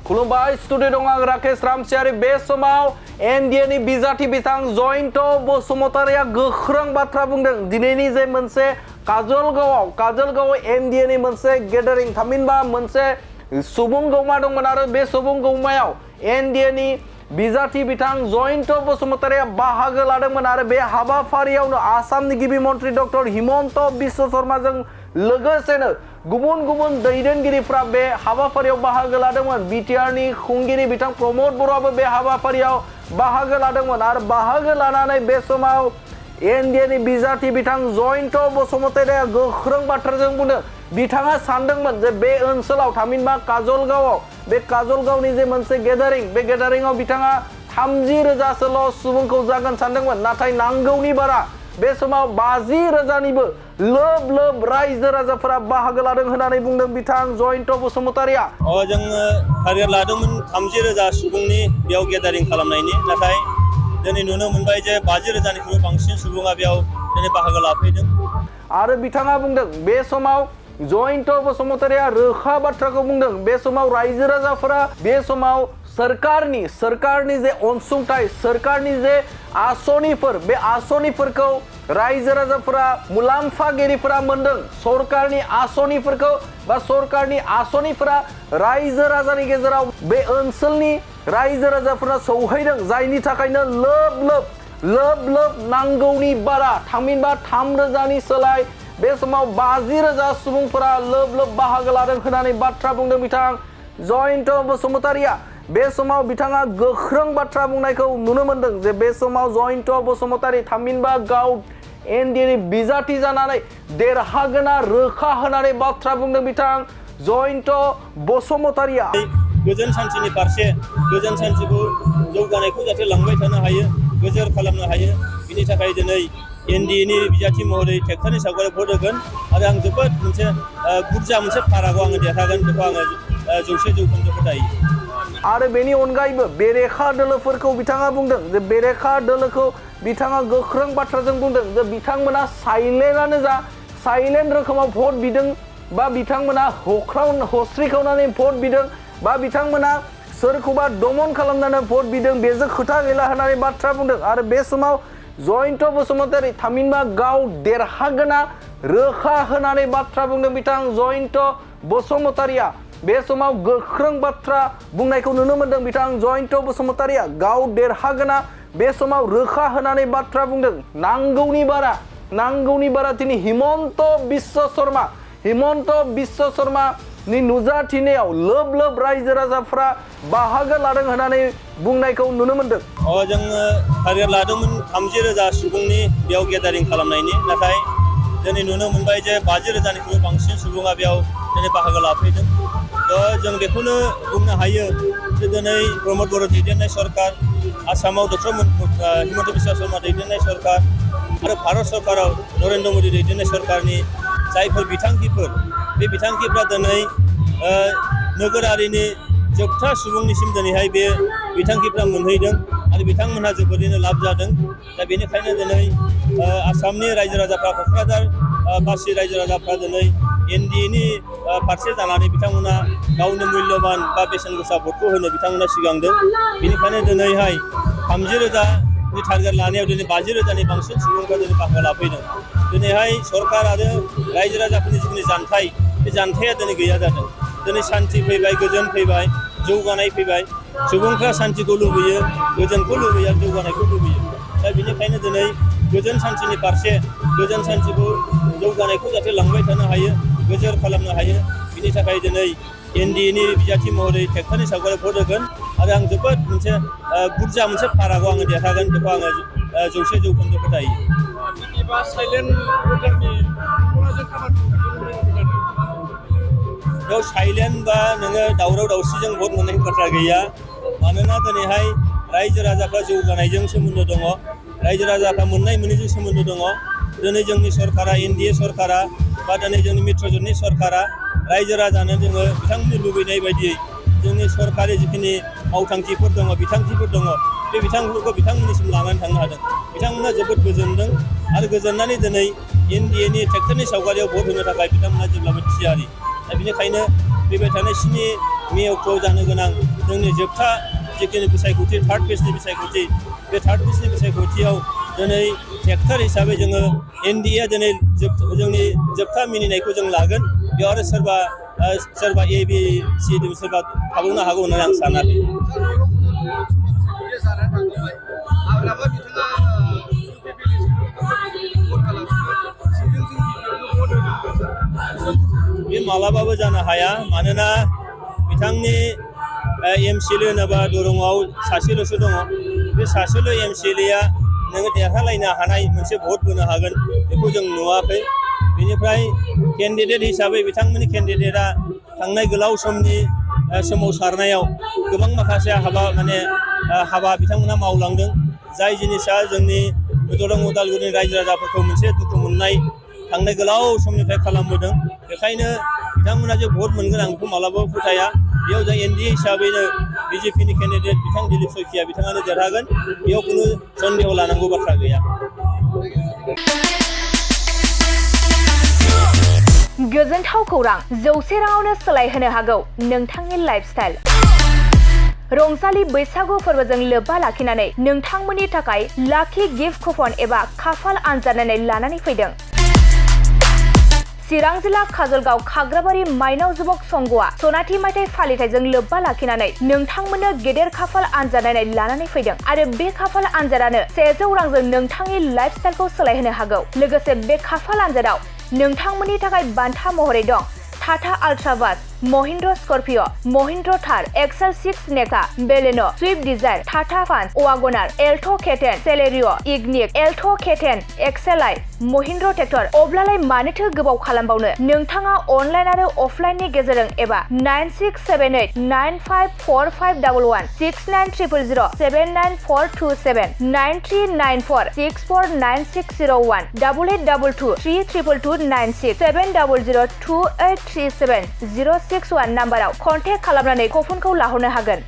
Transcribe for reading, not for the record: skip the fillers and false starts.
खुलुमबाय स्टुडिअ दं आं राकेश रामसियारि बे समाव एनडिएनि बिजाथि बिथां जयन्त बसुमतारिया गोख्रों बाथ्रा बुंदों दिनैनि जे मोनसे काजलगावआव एनडिएनि मोनसे गेदारिं थामहिनबा मोनसे सुबुं गौमा दंमोन आरो बे सुबुं गौमायाव एनडिएनि बिजाथि बिथां जयन्त बसुमतारिया बाहागो लादोंमोन आरो बे हाबाफारियावनो आसामनि गिबि मन्त्रि डक्टर हिमन्त बिश्व शर्माजों लोगोसेनो गुबुन गुबुन दैदेनगिरिफ्रा बे हाबाफारियाव बाहागो लादोंमोन। बिटिआरनि खुंगिरि बिथां प्रमद बर'आबो बे हाबाफारियाव बाहागो लादोंमोन आरो बाहागो लानानै बे समाव एनडिएनि बिजाथि बिथां जयन्त बसुमतारिया गोख्रों बाथ्राजों बुंदों। बिथाङा सानदोंमोन जे बे ओनसोलाव थामहिनबा काजलगावआव बे काजलगावनि जे मोनसे गेदारिं बे गेदारिंआव बिथाङा 30,000सोल' सुबुंखौ जागोन सानदोंमोन नाथाय नांगौनि बारा बे समाव 50,000निबो लोब लोब रायजो राजाफोरा बाहागो लादों होननानै बुंदों बिथां जयन्त बसुमतारिया। जोङो टारगेट लादोंमोन 30,000 सुबुंनि बेयाव गेदारिं खालामनायनि नाथाय दिनै नुनो मोनबाय जे 50,000निख्रुइ बांसिन सुबुङा बेयाव दिनै बाहागो लाफैदों। आरो बिथाङा बुंदों बे समाव जयन्त बसुमतारिया रोखा बाथ्राखौ बुंदों बे समाव रायजो राजाफोरा बे समाव सरकारनि जे अनसुंथाइ सरकारनि जे आसनिफोर बे आसनिफोरखौ रायजो राजाफोरा मुलाम्फागिरिफोरा मोनदों। सरकारनि आसनिफोरखौ बा सरकारनि आसनिफोरा रायजो राजानि गेजेराव बे ओनसोलनि रायजो राजाफोरा सौहैदों जायनि थाखायनो लोब लोब नांगौनि बारा थामहिनबा 3,000नि सोलाय बे समाव 50,000 सुबुंफोरा लोब लोब बाहागो लादों होननानै बाथ्रा बुंदों बिथां जयन्त बसुमतारिया। बे समाव बिथाङा गोख्रों बाथ्रा बुंनायखौ नुनो मोनदों जे बे समाव जयन्त बसुमतारि थामहिनबा गाव एनडिएनि बिजाथि जानानै देरहागोना रोखा होननानै बाथ्रा बुंदों बिथां जयन्त बसुमतारिया। गोजोन सान्थिनि फारसे गोजोन सान्थिखौ जौगानायखौ जाहाथे लांबाय थानो हायो गोजोर खालामनो हायो बिनि थाखाय दिनै एनडिएनि बिजाथि महरै ट्रेक्टरनि सावगारि भट होगोन आरो आं जोबोद मोनसे बुरजा मोनसे फारागआव आङो देरहागोन बेखौ आङो 100% फोथायो। आरो बेनि अनगायैबो बेरेखा दोलोफोरखौ बिथाङा बुंदों जे बेरेखा दोलोखौ बिथाङा गोख्रों बाथ्राजों बुंदों जे बिथांमोना साइलेन्ट रोखोमाव भट बिदों बा बिथांमोना हस्रिखावनानै भट बिदों बा बिथांमोना सोरखौबा दमन खालामनानै भट बिदों बेजों खोथा गैला होननानै बाथ्रा बुंदों। आरो बे समाव जयन्त बसुमतारि थामहिनबा गाव देरहागोना रोखा होननानै बाथ्रा बुंदों बिथां जयन्त बसुमतारिया। बे समाव गोख्रों बाथ्रा बुंनायखौ नुनो मोनदों बिथां जयन्त बसुमतारिया गाव देरहागोना बे समाव रोखा होननानै बाथ्रा बुंदों। नांगौनि बारा दिनै हिमन्त बिश्व शर्मानि नुजाथिनायाव लोब रायजो राजाफ्रा बाहागो लादों होननानै बुंनायखौ नुनो मोनदों। जोङो टारगेट लादोंमोन 30,000 सुबुंनि बेयाव गेदारिं खालामनायनि नाथाय दिनै नुनो मोनबाय जे 50,000निख्रुइ बांसिन सुबुङा बेयाव दिनै बाहागो लाफैदों। जों बेखौनो बुंनो हायो जे दिनै प्रमद बर' दैदेननाय सरकार आसामाव डक्टर हिमन्त बिश्व शर्मा दैदेननाय सरकार आरो भारत सरकाराव नरेन्द्र मदि दैदेननाय सरकारनि जायफोर बिथांखिफोर बे बिथांखिफ्रा दिनै नोगोरारिनि जोबथा सुबुंनिसिम दिनैहाय बे बिथांखिफ्रा मोनहैदों आरो बिथांमोनहा जोबोरैनो लाब जादों। दा बेनिखायनो दिनै आसामनि रायजो राजाफ्रा क'क्राझार बासि रायजो राजाफ्रा दिनै एनडिएनि फारसे जानानै बिथांमोना गावनि मुल्यबान बा बेसेन गोसा भटखौ होनो बिथांमोना सिगांदों। बेनिखायनो दिनैहाय 30,000नि टारगेट लानायाव दिनै 50,000नि बांसिन सुबुंफ्रा दिनै बाहागो लाफैदों। दिनैहाय सरकार आरो रायजो राजाफोरनि जिखिनि जानथाय बे जानथाया दिनै गैया जादों। दिनै सान्थि फैबाय गोजोन फैबाय जौगानाय फैबाय सुबुंफ्रा सान्थिखौ लुबैयो गोजोनखौ लुबैयो जौगानायखौ लुबैयो। दा बेनिखायनो दिनै गोजोन सान्थिनि फारसे गोजोन सान्थिखौ जौगानायखौ जाहाथे लांबाय थानो हायो गोजोर खालामनो हायो बिनि थाखाय दिनै एनडिएनि बिजाथि महरै ट्रेक्टरनि सावगारि भट होगोन आरो आं जोबोद मोनसे बुरजा मोनसे फारागआव आङो देरहागोन बेखौ आङो 100% फोथायो। बेयाव साइलेन्ट बा नोङो दावराव दावसिजों भट मोननायनि बाथ्रा गैया मानोना दिनैहाय रायजो राजाफ्रा जौगानायजों सोमोन्दो दङ रायजो राजाफ्रा मोननाय मोनैजों सोमोन्दो दङ। दिनै जोंनि सरकारा एनडिए सरकारा बा दिनै जोंनि मित्रजोंनि सरकारा रायजो राजानो जोङो बिथांमोननि लुबैनाय बायदियै जोंनि सरकारि जिखिनि मावथांखिफोर दङ बिथांखिफोर दङ बे बिथांखिफोरखौ बिथांमोननिसिम लानानै थांनो हादों। बिथांमोना जोबोद गोजोनदों आरो गोजोननानै दिनै एनडिएनि ट्रेक्टरनि सावगारियाव भट होनो थाखाय बिथांमोना जेब्लाबो थियारि। दा बेनिखायनो फैबाय थानाय 7 मे अक्ट'आव जानो गोनां जोंनि जोबथा जिखिनि बिसायख'थि थार्ड फेजनि बिसायख'थि बे थार्ड फेजनि बिसायख'थियाव दिनै एक्टर हिसाबै जोङो एनडिएआ दिनै जोंनि जोबथा मिनिनायखौ जों लागोन बेयाव आरो सोरबा ए बि सि सोरबा थाबावनो हागौ होननानै आं सानाखै बे मालाबाबो जानो हाया मानोना बिथांनि एमसिएलए होनोबा दरंआव सासेल'सो दङ बे सासेल' एमसिएलएआ नोङो देरहालायनो हानाय मोनसे भट होनो हागोन बेखौ जों नुवाखै बेनिफ्राय केन्डिडेट हिसाबै बिथांमोननि केन्डिडेटआ थांनाय गोलाव समनि सोमावसारनायाव गोबां माखासे हाबा बिथांमोना मावलांदों जाय जिनिसा जोंनि दरं उदालगुरिनि रायजो राजाफोरखौ मोनसे दुखु मोननाय थांनाय गोलाव समनिफ्राय खालामबोदों बेखायनो बिथांमोना जे भट मोनगोन आं बेखौ मालाबाबो फोथाया बेयाव जों एनडिए हिसाबैनो बिजेपिनि केन्डिडेट बिथां दिलीप शइकिया बिथाङानो देरहागोन बेयाव खुनु सन्देह लानांगौ बाथ्रा गैया गोजोनथाव खौरां 100 राङावनो सोलायहोनो हागौ नोंथांनि लाइफस्टाइल रंजालि बैसागु फोरबोजों लोब्बा लाखिनानै नोंथांमोननि थाखाय लाखि गिफ्ट कुपन एबा खाफाल आनजाद नायनाय लानानै फैदों चिरां जिल्ला काजलगाव खाग्राबारि माइनाव जुबक संघआ सनाथि मायथाइ फालिथायजों लोब्बा लाखिनानै नोंथांमोननो गेदेर खाफाल आनजाद नायनाय लानानै फैदों आरो बे खाफाल आनजादानो 100 रांजों नोंथांनि लाइफस्टाइलखौ सोलायहोनो हागौ लोगोसे बे खाफाल आनजादाव नोंथांमोननि थाखाय बान्था महरै दं Tata ultra bus Mahindra Scorpio Mahindra Thar XL 6 Nexa Baleno Swift Dzire Tata Punch WagonR Alto' K ten Celerio Ignis Alto' K ten एक्सेलाइ महिन्द्र ट्रेक्टर अब्लालाय मानोथो गोबाव खालामबावनो नोंथाङा अनलाइन आरो अफलाइननि गेजेरजों एबा 9678954511 6900079427 9394649601 8822322296 7002837 061 नाम्बाराव कन्टेक्ट खालामनानै कुपनखौ लाहरनो हागोन।